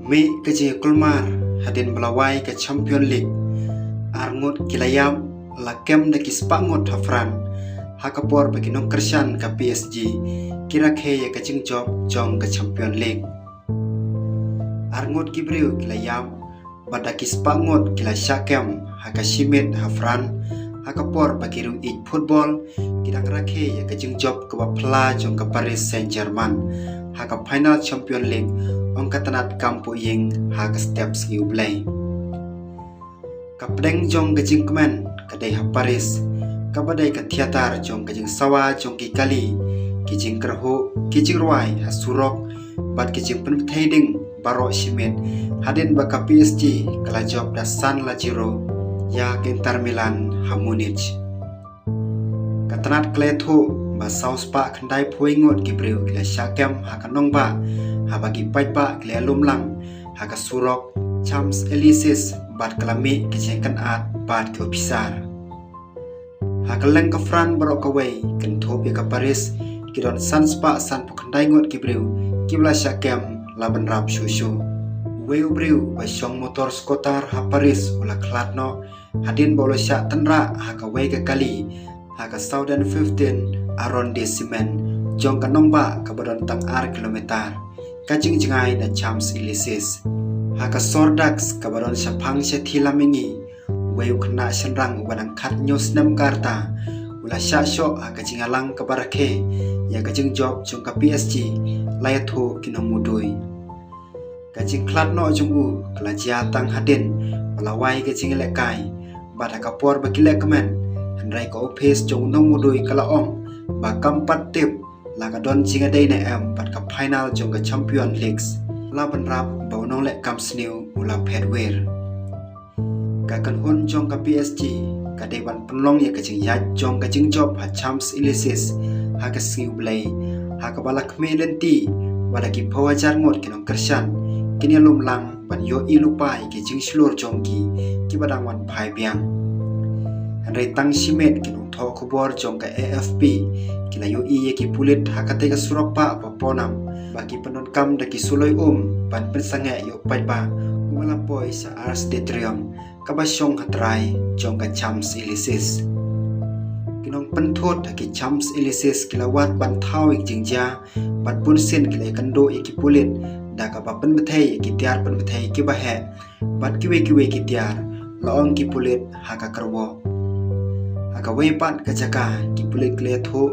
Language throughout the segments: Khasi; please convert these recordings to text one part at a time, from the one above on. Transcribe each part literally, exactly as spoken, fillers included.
Mih ka jingkulmar hadien ba la wai ka Champion League. Ar ngut ki la ïap, la kem da ki spah ngut ha France, ha ka por ba ki nongkyrshan ka P S G ki rakhe ïa ka jingjop jong ka Champion League. Ar ngut ki briew ki la ïap, bad da ki spah ngut ki la shah kem ha ka shimiet ha France, ha ka por ba ki riew ïeit football ki dang rakhe ïa ka jingjop kaba phylla jong ka Paris Saint-Germain ha ka final Champion League, ong ka tnat kam pyrshah ha ka step sngi U Blei. Ka pdeng jong ka jingkmen ka dei ha Paris, kaba dei ka theater jong ka jingsawa jong ki kali, ki jingkyrhuh, ki jingrwai ha surok, bad ki jingpynbthei ding baroh shimiet, hadien ba ka P S G ka la jop da san la zero ïa ka Inter Milan ha Munich. Ka tnat ka la ïathuh ba saw spah khyndai phew ngut ki briew ki la shah kem ha ka nongbah, haba ki paidbah ki la ïalum lang ha ka surok Champs-Élysées, bad ka la mih ka jingkynad bad ki ophisar. Ha kylleng ka France baroh kawei, kynthup ïa ka Paris, ki don san spah san phew khyndai ngut ki briew kiba la shah kem la bynrap shuh shuh. Uwei u briew uba shong motor scooter ha Paris u la khlad noh hadien ba u la shah tynrah ha kawei ka kali ha ka sawdong fifteen arrondissement jong ka nongbah kaba don tang ar kilometer ka jingjngai na Champs-Élysées. Ha ka sor Dax kaba don shaphang shathie lam mihngi, uwei u khynnah shynrang uba dang khathynñiew snem ka rta u la shah shoh ha ka jingïalang kaba rakhe ïa ka jingjop jong ka P S G, la ïathuh ki nongmudui. Ka jingkhlad noh jong u ka la jia tang hadien ba la wai ka jingïalehkai, bad ha ka por ba ki leh kmen, hynrei ka ophis jong u nongmudui ka la ong ba kam pat tip la ka don jingïadei ne em bad ka final jong ka Champion League, la bynrap ba u nongleh kam sniew u la phet wir. Ka kynhun jong ka P S G ka dei ban pynlong ïa ka jingïaid jong ka jingjop ha Champs-Élysées ha ka sngi U Blei, ha kaba la khmih lynti ba da ki phew hajar ngut ki nongkyrshan kin ïalum lang ban ïohi lypa ïa ki jingshlur jong ki kiba dang wan phai biang. Hynrei tang shimiet ki nongthoh khubor jong ka A F P ki la ïohi ïa ki pulit ha katei ka surok bah ba pawnam, ba ki pyndonkam da ki suloi um ban pynsangeh ïa u paidbah uba la poi sha Arc de Triomphe kaba shong ha trai jong ka Champs-Élysées. Ki nongpynthut ha ki Champs-Élysées ki la wad ban thaw ïa ki jingjia, bad bunsien ki la ïakynduh ïa ki pulit da kaba pynbthei ïa ki tiar pynbthei kiba heh bad kiwei kiwei ki tiar, la ong ki pulit ha ka kyrwoh. Ha kawei pat ka jaka, ki pulit ki la ïathuh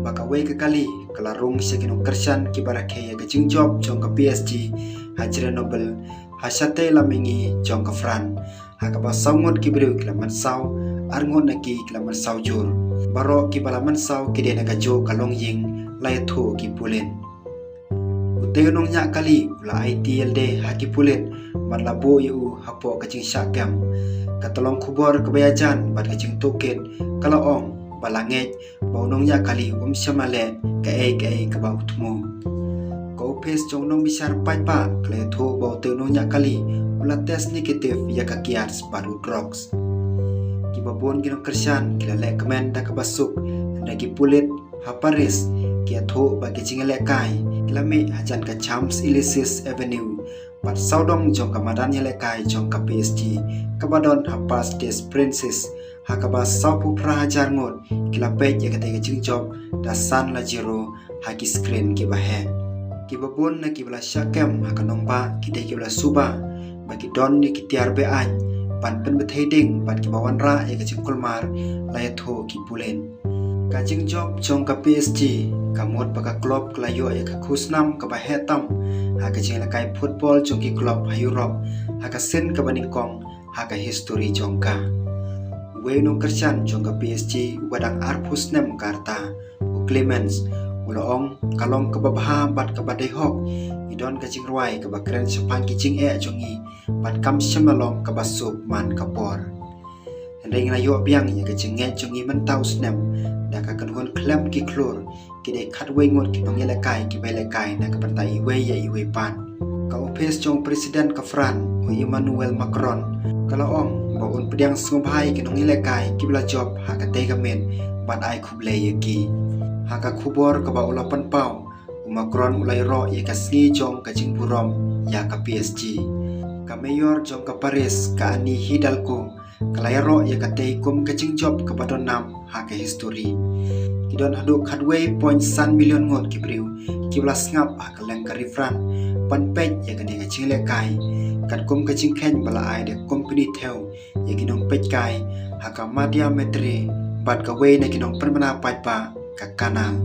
ba kawei ka kali ka la rung sha ki nongkyrshan kiba rakhe ïa ka jingjop jong ka P S G ha Grenoble, ha shatei lam mihngi jong ka France, ha kaba saw ngut ki briew ki la mynsaw, ar ngut na ki ki la mynsaw jur. Baroh kiba la mynsaw ki dei na kajuh ka longïing, la ïathuh ki pulit. Utei u nongñiah kali u la aiti ïalade ha ki pulit bad la buh ïa u hapoh ka jingshah kem. Ka tyllong khubor kaba ïajan bad ka jingtohkit ka la ong ba la ngeit ba u nongñiah kali um shym la leh kaei kaei kaba u thmu. Ka ophis jong u nongbishar paidbah ka la ïathuh ba utei u nongñiah kali u la test negative ïa ka kiad bad u drugs. Kiba bun ki nongkyrshan ki la leh kmen da kaba suk, hynrei ki pulit ha Paris ki ïathuh ba ki jingïalehkai ki la mih hajan ka Champs-Élysées Avenue bad sawdong jong ka madan ïalehkai jong ka P S G kaba don ha Parc des Princes, ha kaba saw phew phra hajar ngut ki la peit ïa katei ka jingjop da san la zero ha ki screen kiba heh. Kiba bun na kiba la shah kem ha ka nongbah ki dei kiba la suba ba ki don ïa ki tiar be-aiñ ban pynbthei ding bad kiba wanrah ïa ka jingkulmar, la ïathuh ki pulit. Ka jingjop jong ka P S G ka mut ba ka club ka la ïoh ïa ka khusnam kaba heh tam ha ka jingïalehkai football jong ki club ha Europe ha ka sien kaba nyngkong ha ka history jong ka. Uwei u nongkyrshan jong ka P S G uba dang arphew snem ka rta, u Clemens, u la ong ka long kaba bha bad kaba dei hok ngi don ka jingrwai kaba kren shaphang ki jingeh jong ngi bad kam shym la long kaba suk man ka por. Hynrei ngi la ïoh biang ïa ka jingngeit jong ngi mynta u snem da ka kynhun khlem ki khlur, ki dei khatwei ngut ki nongïalehkai kiba ïalehkai na ka bynta iwei ïa iwei pat. Ka ophis jong u President ka France, u Emmanuel Macron, ka la ong ba un pdiang sngewbha ïa ki nongïalehkai kiba la jop ha katei ka miet bad ai khublei ïa ki. Ha ka khubor kaba u la pynpaw, u Macron u la ïaroh ïa ka sngi jong ka jingburom ïa ka P S G. Ka mayor jong ka Paris, ka Anne Hidalgo, ka la ïaroh ïa katei kum ka jingjop kaba don nam ha ka histori. Ki don haduh khatwei point san million ngut ki briew kiba la sngap ha kylleng ka ri France ban peit ïa kane ka jinglehkai, katkum ka jingkheiñ ba la ai da ka kompani thew ïa ki nongpeitkai ha ka Madame Mettrie bad kawei na ki nongpynbna paidbah, ka Canal.